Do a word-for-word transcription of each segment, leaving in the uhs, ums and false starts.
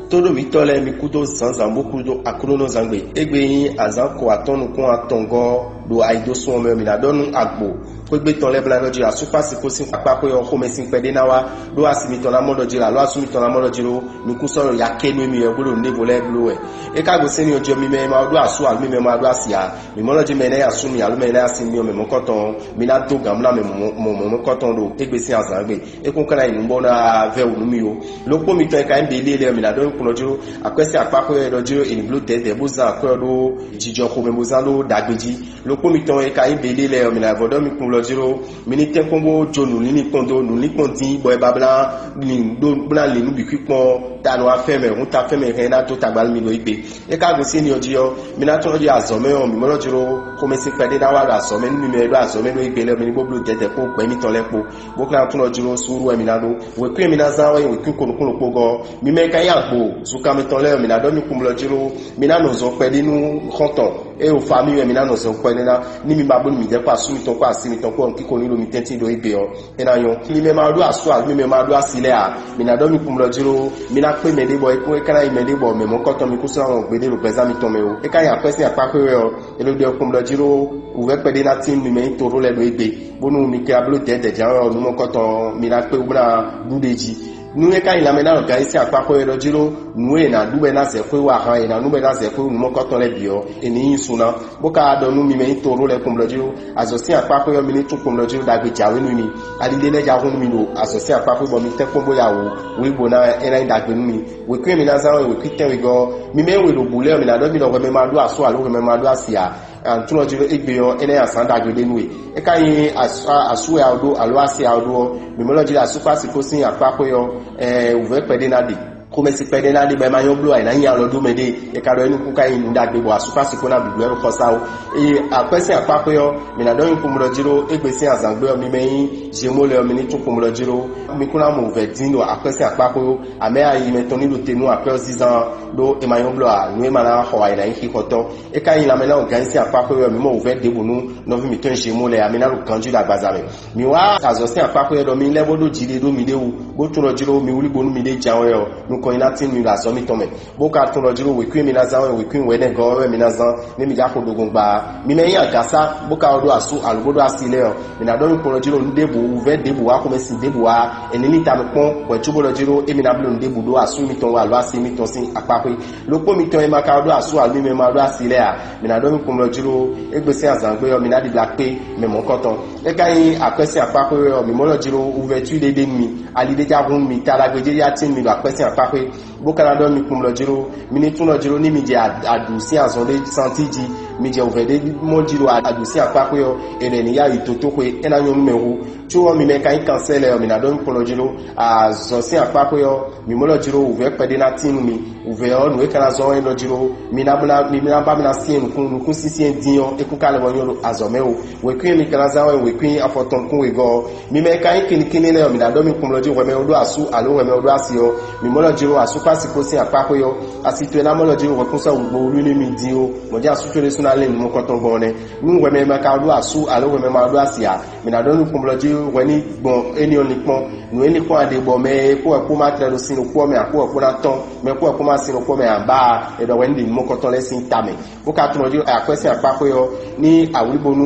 Tóɖóvítɔ́ lɛ́ɛ, mi kúdó zǎnzǎn bó kúdó Aklúnɔzǎngbe. Égbé nyí azǎn ko atɔ́ɔ́n nukún atɔngɔ́ ɖo ayidósun ɔ́ mɛ ɔ́, mǐ ná ɖɔ nú agbo xwégbé tɔn lɛ́ɛ bó ná ɖɔ jí asúkpásíkpó sín akpáxwé ɔ́ xomɛsin kpɛɖé ná wá, ɖó asi mitɔn ná mɔ ɖɔ jí lo, alo asú mitɔn ná mɔ ɖɔ jí lo, mi kún sɔ́ ɖo ya ké nú émí wɛ bó ɖo nǔɖévo lɛ́ɛ bló wɛ. É ka gosín n'i ɔ́ jí ɔ́, mi mɛ e ma wá ɖó asú alo mi mɛ e ma wá ɖó asi ǎ, mi mɔ ɖɔ jí mɛ e ná nyí asú mi alo mɛ e ná nyí asi mi ɔ́, mɛ mɔ̌kɔtɔn ɔ́, mi ná dó gǎn mlá mɛ mɔ̌- mɔ- mɔ̌kɔtɔn ɖo égbé sín azǎn gbe. É kún ka ná nyí nǔ bɔ ná vɛ́ wǔ nú mì ó. Ɖokpó mitɔn e ka nyí Bělíe lɛ́ɛ ɔ́, mǐ ná ɖɔ nú kplɔ́n jí ɖó akwɛ́ sín akpáxwé ɔ́, è ɖɔ jí ɖó è nǐ bló dɛ̌dɛ̌ bó zán akwɛ́ ɔ́ ɖó jijɔxomɛ bó zán ɖó ɖagbe jí. Ɖokpó mitɔn e ka nyí Bělíe lɛ́ɛ ɔ́, mǐ ná vɔ́ ɖɔ mì kplɔ́n jí ɖó mi ní tɛ́nkpɔ́n bó jó nǔlílí kpɔn dó nǔlílí kpɔn dín bɔ é ba blá lin ɖó bó ná lin nú bǐ kpɔ́n ta nɔ afɛ́n mɛ, hǔn ta fɛ́n mɛ hɛn ná dó tagba nú mi ɖo égbé. É ka gosín ni ɔ́ jí ɔ́, mi ná tlɔ́n jí azɔ̌ mɛ ɔ́, mǐ mɔ ɖɔ jí ɖó xomɛsin kpɛɖé ná wá ɖo azɔ̌ mɛ nú mi mɛ e ɖó azɔ̌ mɛ ɖó égbé lɛ́ɛ, mi ní bó bló dɛ̌dɛ̌ kpó gbɛ̌ mitɔn lɛ́ɛ kpó. Bó ka ná tunɔ jló suúlu wɛ mi ná ɖó. Wěkwín e mi ná zán wɛ nyí wěkwín ko nukún ɖokpó gɔ́. Mi mɛ e ka nyí agbo zunkan mitɔn lɛ́ɛ, mi ná ɖɔ mi kún blɔ́ jí ɖó mi ná nɔ zɔ kpɛɖé nú xɔ́ntɔn e ɖo fa mì wɛ mi ná nɔ zɔ kpɛɖé ná, ní mi ma bónú mi jɛ kpó asú mitɔn kpó asi mitɔn kpó ɔ́, kíko ní ɖo mi tɛ́ntin ɖó égbé ɔ́, é ná nyɔ́. Mi mɛ ma ɖó asú alo mi mɛ ma ɖó asi lɛ́ɛ a, mi ná ɖɔ mi kún blɔ́ jí ɖó mi ná kpé mɛɖé bɔ é kún é ka ná nyí mɛɖé bɔ mɛ mɔ̌kɔtɔn mi kún sɔ́ ná wɔn gbeɖé ɖo gbɛzán mitɔn mɛ ó. É ka nyí akwɛ́ sín akpáxwé wɛ ɔ́, é ɖo ɖɔ kún blɔ́ jí ɖó wǔvɛ́ kpɛɖé ná tín mi mɛ nyí toɖó lɛ́ɛ ɖo égbé. Bónú mi ka bló dɛ̌dɛ̌ jǎwe ɔ́, nǔ mɔ̌kɔtɔn mi ná kpé bó ná ɖu ɖ'é jí. Nú é ka nyí lanmɛ ná nɔ ganjí sín akpáxwé wɛ ɖɔ jí ɖó nǔ e è nǎ ɖu bɔ é ná zɛ xwé wú ahan e è nǎ nú bɔ é ná zɛ xwé wú nǔ mɔ̌kɔtɔn lɛ́ɛ bǐ ɔ́, è nǐ nyi sun ná. Bó ka ɖɔ nú mi mɛ nyí toɖó lɛ́ɛ kpɔ́nblɔ́ jí ɖó azɔ̌ sín akpáxwé ɔ́, mi ní tún kpɔ́nblɔ́ jí ɖó ɖagbe jǎwe nú mi. Ali ɖé lɛ́ɛ ja hún nú mi ɖo azɔ̌ sín akpáxwé bɔ mi tɛ́nkpɔ́n bó ya wǔ wlíbo ná é ná nyí ɖagbe nú mi. Wěkwín e mi ná zán ɔ́, wěkwín tɛ́nwegɔ́ ɔ́, mi mɛ e we ɖo bǔ lɛ́ɛ ɔ́, mi ná ɖɔ mi ɖɔ hwɛ mɛ ma ɖó asú alo hwɛ mɛ ma ɖó asi ǎ. Aklúnɔ jí ɖó égbé ɔ́, é ná nyí azǎn ɖagbe ɖé nú we. É ka nyí asú wɛ a ɖó alo asi a ɖó ɔ́, mǐ mɛ lɔ jí ɖo asúkpási kó sín akpáxwé ɔ́, wǔvɛ́ kpɛɖé ná ɖe. Xomɛsi kpɛɖé ná ɖe bɔ é ma nyɔ́ bló ǎ, è nǎ nyi alɔ dó mɛɖée. É ka ɖɔ énukún ka nyí nǔ ɖagbe bɔ asúkpási kó ná bǐbló ɛ ɖo xɔsá ó. Eye akwɛ́ sín akpáxwé ɔ́, mǐ ná ɖɔ nyí kpomlɔ jí ɖó égbé sín azǎn gbé ɔ́, mi mɛ nyí Zemó lɛ́ɛ ɔ́, mi ní tún kpomlɔ jí ɖó. Mi kún ná mɔ wǔvɛ́ dín ɖo akwɛ́ sín akpáxwé ó. Amɛ̌ ayi mɛ tɔn ní ɖo te nú akwɛ́ ɔ́ zínzán ɔ́, ɖó è ma nyɔ́ bló ǎ, nǔ e ma ná xɔ ǎ, è nǎ nyí xixɔtɔ́. É ka nyí lanmɛ ná wɔ gǎn sín akpáxwé wɛ mǐ mɔ wǔvɛ́ ɖěbǔ nú nɔví mǐtɔn e Zemó lɛ́ɛ ǎ, mi ná ɖo ganjí ɖo agbaza mɛ. Mǐ wá azɔ̌ sín akpáxwé ɔ́ ɖɔ mi lɛ́ bó ɖó jiɖiɖe ɖó miɖée wú, bó tunɔ jí ɖó mi wlí bónú miɖée ján wɛ ɔ́, nukɔn nyi ná tín mi ɖo azɔ̌ mitɔn mɛ, bó ka tunɔ jí ɖó wěkwín e mi ná zán wɛ wěkwín wɛ̌nɛgɔ́ ɔ́ wɛ mi ná zán, nú mi já xo ɖogbɔn gba ǎ. Mi mɛ nyí agǎsá, bó ka wɔ ɖó asú alo bó ɖó asi lɛ́ɛ ɔ́, mi ná ɖɔ nukplɔ́n jí ɖó nǔ ɖěbǔ wǔvɛ́ ɖěbǔ wá xomɛsin ɖěbǔ wá, è ní ní ta mi kpɔ́n hwɛ̌ cóbó ɖɔ jí ɖó émi ná bló nǔ ɖěbǔ ɖó asú mitɔn wú alo asi mitɔn sín akpáxwé. Ɖokpó mitɔn e ma ka ɖó asú alo mi mɛ ma ɖó asi lɛ́ɛ a, mi ná ɖɔ nukplɔ́n jí ɖó égbé sín azǎn gbe ɔ́, mi ná ɖibla kpé mɛ mɔ̌kɔtɔn. É ka nyí akwɛ́ sín akpáxwé wɛ ɔ́, mǐ mɔ lɔ jí ɖó wuvɛtú ɖé ɖe nú mi, ali ɖé já hun mi, ta ɖagbe jɛ já tín mi ɖo akwɛ́ sín akpáxwé, bó ka ná ɖɔ mi kpɔ́n lɔ jí ɖó mi ní tún lɔ jí ɖó ní mi jɛ aɖǔ sín azɔn ɖé santi jí, mi jɛ wǔvɛ́ ɖé mɔ jí ɖo aɖǔ sín akpáxwé ɔ́, è nɔ ní yá yi dotóxwé, é ná nyɔ́ nú mɛ hú. Có ɔ́, mi mɛ ka nyí kansɛ́ lɛ́ɛ ɔ́, mǐ ná ɖɔ mi kpɔ́n lɔ jí ɖó azɔn sín akpáxwé ɔ́, mǐ mɔ lɔ jí ɖó wǔvɛ́ kpɛɖé ná tín nú mi. Wǔvɛ́ ɔ́, nǔ e ka ná zɔ́n é nɔ jí ɖó mi ná bla mi ná ba mi ná syɛ́n nukún nukún syɛ́nsyɛ́n dín ɔ́, é kún ka lɛ bɔ nyɔ́ ɖo azɔ̌ mɛ o. Wěkwín e mi ka ná zán wɛ wěkwín afɔtɔn nukún wegɔ́ ɔ́, mi mɛ e ka nyí kinnikínní lɛ́ɛ ɔ́, mi ná ɖɔ mi kpɔ́n lɔ jí hwɛ mɛ e ɖó asú alo hwɛ mɛ e ɖó asi ɔ́, mi mɔ lɔ jí ɖó asúkpásikpó sín akpáxwé ɔ́, asi towe ná mɔ lɔ jí ɖó hwɛkúnsan wǔgbó wlí nú mi dín ó. Mɔ̌ jí asú towe ɖésú ná lɛ́n nǔ mɔkɔtɔn gbɔn nɛ́. Nú hwɛ mɛ ma ka ɖó asú alo hwɛ mɛ ma ɖó asi ǎ, mi ná ɖɔ nú kpɔ́n lɔ jí hwɛ ní gbɔn éní ɔ́ ní kpɔ́n. Nǔ e ní kpɔ́n a ɖe bɔ mɛ e kó wɛ kpó má tlɛ ɖo sin ɖokpó ɔ́ mɛ, a kó wɛ kpó ná tɔ́n, mɛ kó wɛ kpó má sin ɖokpó mɛ ǎ bá a, è ɖɔ hwɛ ní ɖi nǔ mɔkɔtɔn lɛ́ɛ sín ta mɛ. Bó ka tunɔ jí akwɛ́ sín akpáxwé ɔ́, ní awlíbonú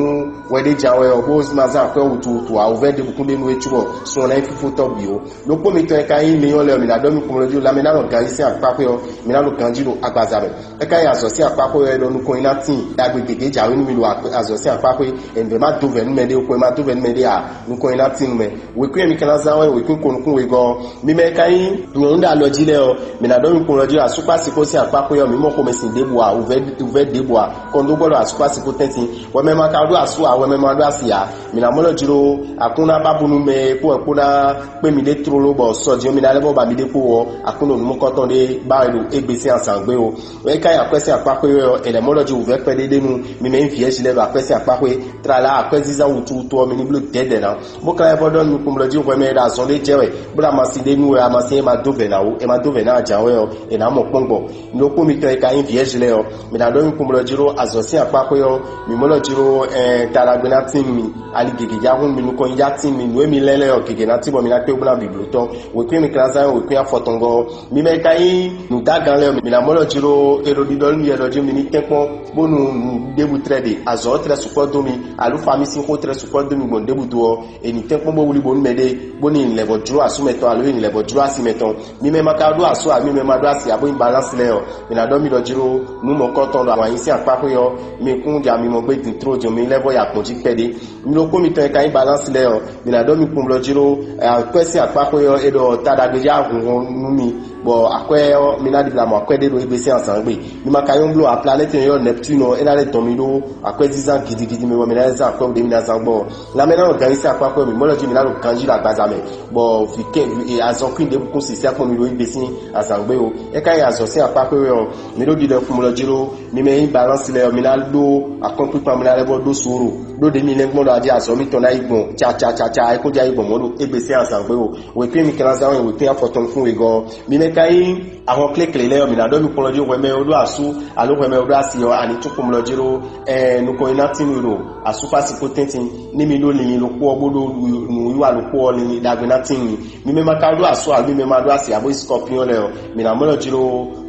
hwɛ ɖé ján wɛ ɔ́, bó ma zán akwɛ́ wutu wutu ǎ, wǔvɛ́ ɖěbǔkún ɖé nú é cóbɔ sun ɔ́ ná nyí fífótɔ́ bǐ ó. Ɖokpó mitɔn e ka nyí Lenyɔ́ lɛ́ɛ ɔ́, mi ná ɖɔ mi kplɔ́n jí lanmɛ ná nɔ ganjí sín akpáxwé ɔ́, mi ná ɖo ganjí ɖo agbaza mɛ. É ka nyí azɔ̌ sín akpáxwé ɔ́, é ɖɔ nukɔn nyi ná tíin, ɖagbe gěgé jǎwe nú mi ɖo azɔ̌ sín akpáxwé, è nǔ ma dó vɛ̌ nú mɛɖé ó, xwe ma dó vɛ̌ nú mɛɖé ǎ, nukɔn nyi ná tíin nú mɛ. Wěkwín e mi ka ná zán wɛ wěkwín ko nukún wegɔ́ ɔ́, mi mɛ e ka nyí nyɔ̌nu ɖo alɔ jí lɛ́ɛ ɔ́, mi ná ɖɔ mi kplɔ́n jí ɖo asúkpásikpó sín akpáxwé ɔ́, mi mɔ xomɛ sin ɖěbǔ ǎ, wǔvɛ́ wǔvɛ́ ɖěbǔ ǎ, kɔndógbɔ́ ɖo asúkpásikpó tɛ́ntin, wɛ mɛ ma ka ɖó asú ǎ, wɛ mɛ ma ɖó asi ǎ. Mi ná mɔ lɔ jí ɖó akún ná ba bú nú mɛ e kpó wɛ kpó ná kpé miɖée tlóló bɔ sɔ jí ɔ́ mi ná lɛ́ vɔ ba miɖée kpó ɔ́, akún ɖo nǔ mɔkɔtɔn ɖé ba wɛ ɖo égbé sín azǎn gbé ó. É ka nyí akwɛ́ sín akpáxwé wɛ ɔ́, è lɛ̌ mɔ lɔ jí wǔvɛ́ kpɛɖé ɖé nú mi mɛ nyí vǐɛ́ jí lɛ́ɛ ɖo akwɛ́ sín akpáxwé, tlala akwɛ́zízá wutu wutɔ́ ɔ́ mi ní bló dɛ̌dɛ̌ ná. Bó ka lɛ́ vɔ ɖɔ nukúnblɔ́ jí hwɛ mɛ e ɖo azɔn ɖé jɛ wɛ, bó ɖo amasin ɖé nu wɛ, amasin e ma dó vɛ̌ ná wú, e ma dó vɛ̌ ná jǎwe ɔ́, è nǎ mɔ kpɔ́n gbɔ. Nukúnmítɔn e ka nyí vǐɛ́zhi lɛ́ɛ ɔ́, mi ná ɖɔ nukúnblɔ́ jí ɖó azɔ̌ sín akpáxwé ɔ́, mǐ mɔ ɖɔ jí ɖó taɖagbe ná tín mi, ali gěgé já hún mi, nukɔn yíyá tín mi, nǔ e mi lɛ́ lɛ́ɛ ɔ́, gěgé ná tín bɔ mi ná kpé bó ná bǐbló tɔ́. Wěkwín mi ka ná zán wěkwín afɔtɔngɔ́ ɔ́. Mi mɛ e ka nyí nǔdágan lɛ́ɛ ɔ́, mi ná mɔ ɖɔ jí ɖó e ɖo ɖiɖɔ nú mi wɛ ɖɔ jí mi ní tɛ́nkpɔ́n bónú nǔ ɖěbǔ tlɛ ɖe, azɔ̌ tlɛ sukpɔ́ dó mi, alo famísin xó tlɛ sukpɔ́ dó mi gbɔn ɖěbǔ dó ɔ́, è nǐ tɛ́nkpɔ́n bó wlí bónú mɛɖé bónú è nǐ lɛ́ vɔ jló asú mɛtɔn alo è nǐ lɛ́ vɔ jló asi mɛtɔn. Mi mɛ ma ka ɖó asú alo mi mɛ ma ɖó asi abo nyí balánsi lɛ́ɛ ɔ́, mi ná ɖɔ mì ɖɔ jí ɖó nǔ mɔ̌kɔtɔn ɖo awǎnyi sín akpáxwé ɔ́, mi kún ja mi mɔ gbé din tló din mi lɛ́ vɔ yi agbɔ̌n jí kpɛɖé. Mi ɖokpó mitɔn e ka nyí balánsi lɛ́ɛ ɔ́, mi ná ɖɔ mi kpɔ́n blɔ́ jí ɖó akwɛ́ sín akpáxwé ɔ́, é ɖɔ taɖagbe já hunhɔn nú mi, bɔ akwɛ́ ɔ́, mi ná ɖibla mɔ akwɛ́ ɖé ɖo égbé sín azǎn gbe. Mi ma ka nyɔ́ bló a, planɛ́ti e nyɔ́ Nɛptúnu ɔ́, é ná lɛ́ dɔn mi ɖó akwɛ́ zínzán gidigidi mɛ bɔ mi ná lɛ́ zán akwɛ́ ɖě mi ná zán gbɔ ɔ́. Lanmɛ ná nɔ gǎn yí sín akpáxwé ɔ́, mi mɔ̌ lɔ jí mi ná ɖo ganjí ɖo agbaza mɛ, bɔ vǐ kɛ azɔn kwín ɖěbǔ kún sisɛ́ kpɔn mi ɖo égbé sín azǎn gbe ó. É ka nyí azɔ̌ sín akpáxwé wɛ ɔ́, mi ɖó ɖiɖɔ kún mlɔ jí ɖó mi mɛ e nyí balánsi lɛ́ɛ ɔ́, mi ná ɖó akɔ́nkpíkpan, mi ná lɛ́ vɔ ɖó suúlu, ɖó ɖě mi lɛ́ gbɔn ɖɔ a jí azɔ̌ mitɔn ná yi gbɔn cacacaca, é kún já yi gbɔn mɔ̌ ɖo égbé sín azǎn gbe ó. Wěkwín mi ka ná zán wɛ wěkwín afɔtɔn nukún wegɔ́ ɔ́. Mi mɛ ka nyí ahɔn kléklé lɛ́ɛ ɔ́, mi ná ɖɔ mi kplɔ́n jí hwɛ mɛ e ɖó asú alo hwɛ mɛ e ɖó asi ɔ́, a ní tún kpɔ́n mlɔ jí ɖó nukɔn e ná tín mi ɖo asúkpási kpó tɛ́ntin, ní mi ɖó linlin ɖokpó ɔ́, bó ɖó nǔwiwa ɖokpó ɔ́, linlin ɖagbe ná tín mi. Mi mɛ ma ka ɖó asú alo mi mɛ ma ɖó asi abo scorpion lɛ́ɛ ɔ́, mi ná mɔ ɖɔ jí ɖó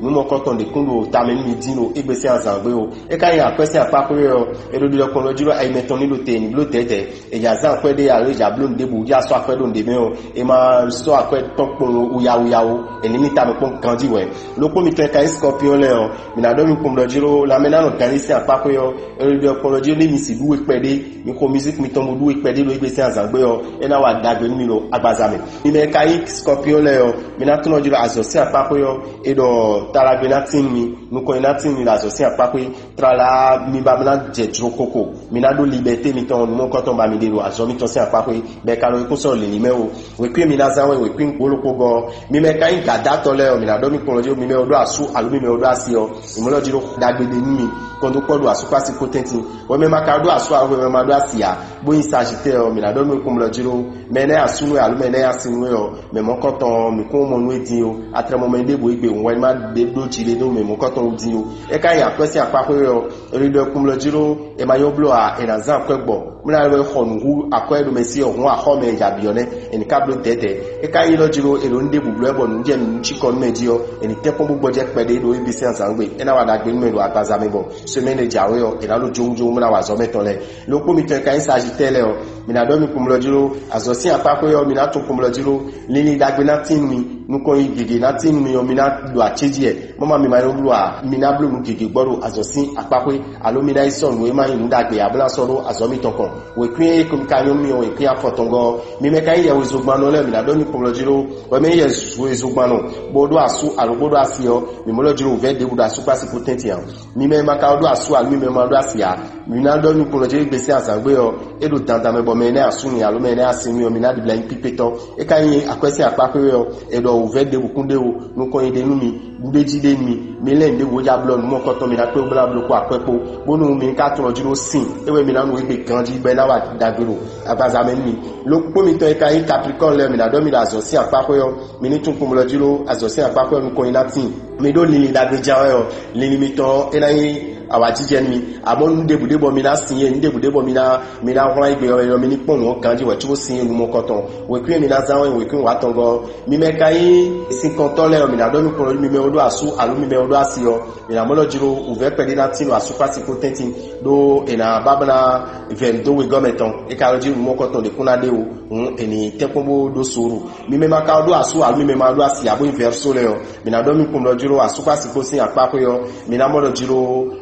nǔ mɔkɔtɔn ɖě kún ɖo tamɛ nú mi dín ɖo égbé sín azǎn gbe ó. É ka nyí akwɛ́ sín akpá xwé ɔ́, è ɖo ɖiɖɔ kplɔ́n jí ɖó ayi mɛtɔn ní ɖo te, è ní bló dɛ̌dɛ̌, è jǎ zán akwɛ́ ɖé alo è jǎ bló nǔɖébǔ, jí a sɔ́ akwɛ́ ɖó nǔɖé mɛ ɔ́, è ma sɔ́ akwɛ́ tɔn kplɔ́n wuyawuya ó, è ní ní tamɛ kpɔ́n ganjí wɛ. Ɖokpó mitɔn e ka nyí scorpion lɛ́ɛ ɔ́, mi ná ɖɔ mi kpɔ́n ɖɔ jí ɖó lanmɛ ná nɔ ganjí sín akpá xwé ɔ́, è ɖo ɖiɖɔ kplɔ́n jí ɖó ní mi sixú ɖú we kpɛɖé, mi xo musique mitɔn bó ɖú we kpɛɖé ɖo égbé sín azǎn gbe ɔ́, é ná wa ɖagbe nú mi ɖo agbaza mɛ. Mi mɛ e ka nyí scorpion lɛ́ɛ ɔ́, mi ná tunɔ jí ɖo azɔ̌ sín akpá xwé ɔ́, è ɖɔ taɖagbe ná tín mi, nukɔn e ná tín mi ɖo azɔ̌ sín akpá xwé, tlala mi ba ná jɛ jlokoko, mi ná ɖó liberté mitɔn nú mɔkɔtɔn ba mi ɖe ɖo azɔ̌ mitɔn sín akpá xwé, bɔ è ka ɖo é kún sɔ́ lǐlí mɛ ó. Wěkwín mi ná zán wɛ wěkwín gbólókpógɔ́ ɔ́. Mi mɛ ka nyí gǎdátɔ́ lɛ́ɛ ɔ́, mi ná ɖɔ mi kplɔ́n jí mi mɛ e ɖó asú alo mi mɛ e ɖó asi ɔ́, mi mɔ ɖɔ jí ɖó ɖagbe ɖe nú mi, kɔn dó kpɔ́ ɖo asúkpási kó tɛ́ntin. Hwɛ mɛ ma ka ɖó asú alo hwɛ mɛ ma ɖó asi ǎ, bó nyí Sagittaire ɔ́, mi ná ɖɔ mi kplɔ́n jí ɖó mɛ nɛ́ asú nú alo mɛ nɛ́ asi nú ɔ́, mɛ mɔ̌kɔtɔn ɔ́, mi kún mɔ nú é dín ó. Atlɛmɔ mɛ ɖěbǔ e gbe hwɛ ma ɖě ɖó jí ɖé ɖó mɛ mɔ̌kɔtɔn wú dín ó. É ka nyí akwɛ́ sín akpá xwé ɔ́, è ɖo ɖɔ kún mlɔ jí ɖó è ma nyɔ́ bló ǎ, è nǎ zán akwɛ́ gbɔ. Mlá wɛ xɔ nǔ hú akwɛ́ ɖo mɛ sí ɔ́, hɔn axɔ mɛ e jɛ abǐ ɔ́ nɛ́, è nǐ ka bló dɛ̌dɛ̌. É ka nyí lɔ jí ɖó è ɖo nǔ ɖěbǔ bló wɛ bɔ nǔ jɛ nǔ cikɔ nú mɛ jí ɔ́, è nǐ tɛ́nkpɔ́n bó gbɔjɛ́ kpɛɖé ɖo égbé sín azǎn gbe. É ná wa ɖagbe nú mɛ ɖo agbaza mɛ bɔ semɛ́ni e jǎwe ɔ́, è nǎ ɖo jóhúnjóhún bó ná wa azɔ̌ mɛtɔn lɛ́ɛ. Ɖokpó mitɔn e ka nyí Sagittaire lɛ́ɛ ɔ́, mi ná ɖɔ mi kún mlɔ jí ɖó azɔ̌ sín akpá xwé ɔ́, mi ná tún kún mlɔ jí ɖó linlin ɖagbe ná tín nú mi, nukɔn yi gěgé ná tín nú mi ɔ́, mi ná ɖo acéjí wɛ. Mama mi ma nyɔ́ bló ǎ, mi ná bló nǔ gěgé gbɔ ɖo azɔ̌ sín akpá xwé, alo mi ná yi sɔ́ nǔ e ma nyí nǔ ɖagbe ǎ, bó ná sɔ́ ɖó azɔ̌ mitɔn kɔn. Wěkwín e ka nyɔ́ nú mi ɔ́, wěkwín afɔtɔngɔ́ ɔ́. Mi mɛ ka nyí yɛhwezogbannɔ lɛ́ɛ, mi ná ɖɔ mi kplɔ́n jí ɖó hwɛ mɛ nyí yɛhwezogbannɔ, bó ɖó asú alo bó ɖó asi ɔ́, mi mɔ lɔ jí ɖó wǔvɛ́ ɖěbǔ ɖo asúkpási kó tɛ́ntin ǎ. Mi mɛ ma ka ɖó asú alo mi mɛ ma ɖó asi ǎ, mi ná ɖɔ mi kplɔ́n jí ɖó gbesɛ azǎn gbe ɔ́, é ɖo dandan mɛ bɔ mɛ énɛ́ asú mi alo mɛ énɛ́ asi mi ɔ́, mi ná ɖibla nyí kpíkpétɔ́. É ka nyí akwɛ́ sín akpá xwé ɔ́, è ɖɔ wǔvɛ́ ɖěbǔ kún ɖé o, nukɔn yi ɖe nú mi, nǔɖéjí ɖe nú mi, mi lɛ́ nǔɖé wǒ ja blɔ nǔ mɔkɔtɔn mi ná kpé bó ná bló kó akwɛ́ kpó, bónú mi ka tunɔ jí ɖó sin, é wɛ mi ná nu égbé ganjí bɔ é ná wa ɖagbe ɖo agbaza mɛ nú mi. Lókpó mitɔn e ka nyí Capricorne lɛ́ɛ, mi ná ɖɔ mi ɖo azɔ̌ sín akpá xwé ɔ́, mi ní tún kpɔnmlɔ jí ɖó azɔ̌ sín akpá xwé ɔ́ nukɔn yi ná tíin. Mi ɖó linlin ɖagbe ján wɛ ɔ́, linlin mitɔn ɔ́, é ná nyí awǎjijɛ nú mi. Amɔ̌ nǔ ɖěbǔ ɖé bɔ mi ná sin é, nǔ ɖěbǔ ɖé bɔ mi ná mi ná hwlán égbé ɔ́, mi ní kpɔ́n nǔ ɔ́ ganjí wɛ có sín nú mɔkɔtɔn. Wěkwín e mi ná zán wɛ wěkwín wǎtɔngɔ́ ɔ́. Mi mɛ ka nyí sinkɔntɔ́ lɛ́ɛ ɔ́, mi ná ɖɔ mi kplɔ́n mi mɛ e ɖó asú alo mi mɛ e ɖó asi ɔ́, mi ná mɔ lɔ jí ɖó wǔvɛ́ kpɛɖé ná tín ɖo asúkpási kó tɛ́ntin, ɖó è nǎ ba bó ná vɛ̌ nǔ dó wegɔ́ mɛ tɔn. É ka ɖɔ jí nǔ mɔkɔtɔn ɖě kún ná ɖe o, hǔn è nǐ tɛ́nkpɔ́n bó ɖó suúlu. Mi mɛ ma ka ɖó asú alo mi mɛ ma ɖó asi abo nyí vɛ̌rso lɛ́ɛ ɔ́, mi ná ɖɔ mi kpɔ́n ɖɔ jí ɖó asúkpási kó sín akpá xwé ɔ́, mi ná mɔ ɖɔ jí ɖó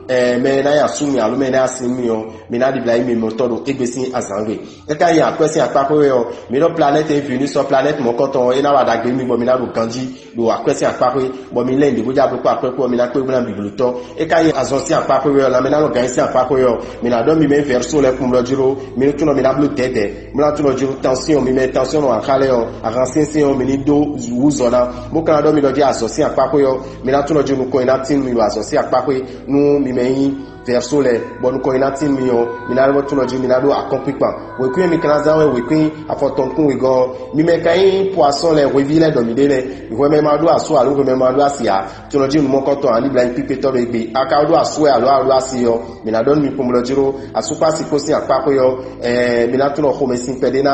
ɛ mɛ e ná nyí asú mi alo mɛ e ná nyí asi nú mi ɔ́, mi ná ɖibla nyí mi mɔtɔ́ ɖo égbé sín azǎn gbe. É ka nyí akwɛ́ sín akpá xwé wɛ ɔ́, mi ɖɔ planɛ́ti e Venus ɔ́, planɛ́ti mɔ̌kɔtɔn ɔ́, é ná wa ɖagbe nú mi bɔ mi ná ɖo ganjí ɖo akwɛ́ sín akpá xwé, bɔ mi lɛ́ nǔɖé bó já bló kpó akwɛ́ kpó ɔ́, mi ná kpé bó ná bǐbló tɔ́. É ka nyí azɔn sín akpá xwé wɛ ɔ́, lanmɛ ná nɔ gǎn nyi sín akpá xwé ɔ́, mi ná ɖɔ mi mɛ vɛ̌rso lɛ́ɛ kún blɔ́ jí ɖó, mi ní tunɔ mi ná bló dɛ̌dɛ̌, bó ná tunɔ jí ɖó tansyɔ́n, mi mɛ tansyɔ́n nɔ axá lɛ́ɛ ɔ́, ahan syɛ́nsyɛ́n ɔ́, mi ní dó wǔ zɔ ná, bó ka ná ɖɔ mi ɖɔ jí azɔ̌ sín akpá xwé ɔ́, mi ná tunɔ jí nukɔn e ná tín nú mi ɖo azɔ̌ sín akpá xwé nú mi mɛ nyí vɛ̌so lɛ́ɛ, bɔ nukɔn nyi ná tín mi ɔ́, mi ná lɛ́ vɔ́ tunɔ jí, mi ná ɖó akɔ́nkpinkpan. Wěkwín e mi ka ná zán wɛ wěkwín afɔtɔn nukún wegɔ́ ɔ́, mi mɛ ka nyí poisson lɛ́ɛ, hweví lɛ́ɛ ɖɔ mi ɖe lɛ́ɛ, hwɛ mɛ ma ɖó asú alo hwɛ mɛ ma ɖó asi ǎ. Tunɔ jí nǔmɔkɔtɔn ǎ, ní bla nyi kpíkpétɔ́ ɖo égbé. A ka ɖó asú wɛ alo a ɖó asi ɔ́, mi ná ɖɔ nú mi kpɔnmlɔ jí ɖó asúkpási kó sín akpáxwé ɔ́, ɛɛ mi ná tunɔ xomɛsin kpɛɖé ná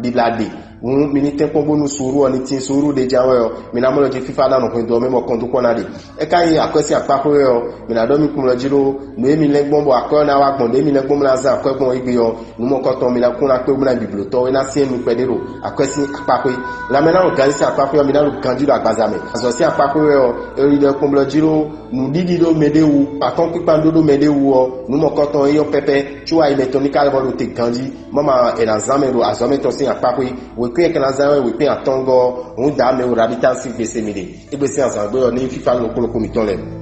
bibla ɖe. Hǔn mi ní tɛ́nkpɔ́n bónú suúlu ɔ́ ní tín suúlu ɖé ján wɛ ɔ́, mi ná mɔ lɔ jí fífá ná nɔ hwendo ɔ́ mɛ mɔ kɔn dó kpɔ́n ná ɖe. É ka nyí akwɛ́ sín akpáxwé wɛ ɔ́, mi ná ɖɔ mì kplɔ́n jí ɖó nǔ e mi lɛ́n gbɔn bɔ akwɛ́ ɔ́ ná wá gbɔn, nǔ e mi lɛ́n gbɔn bó ná zán akwɛ́ gbɔn égbé ɔ́, nǔ mɔkɔtɔn mi ná kún ná kpé bó ná nyi bǐbló tɔ́ é ná syɛ́n nu kpɛɖé ɖo akwɛ́ sín akpáxwé. Lanmɛ ná ɖo ganjí sín akpáxwé ɔ́, mi ná ɖo ganjí ɖo agbaza mɛ. Azɔ̌ sín akpáxwé wɛ ɔ́, è ɖi ɖɔ kplɔ́n jí ɖó nǔɖiɖi ɖó mɛɖé wú, akɔ́nkpíkpan ɖó ɖó mɛɖé wú ɔ́, nǔ mɔkɔtɔn é nyɔ́ pɛ́pɛ́, có ayi mɛtɔn ní ka lɛ́ vɔ ɖo te ganjí. Mama è nǎ zán mɛ ɖo azɔ̌ mɛtɔn sín akpáxwé. Wěkwín e ka ná zán wɛ wěkwín atɔ́ngɔ́ ɔ́, hǔn dǎ mɛ wo Rabita sín gbese mi ɖe. Égbé sín azǎn gbe ɔ́, ní fífá nukúnnukún mitɔn lɛ́ɛ.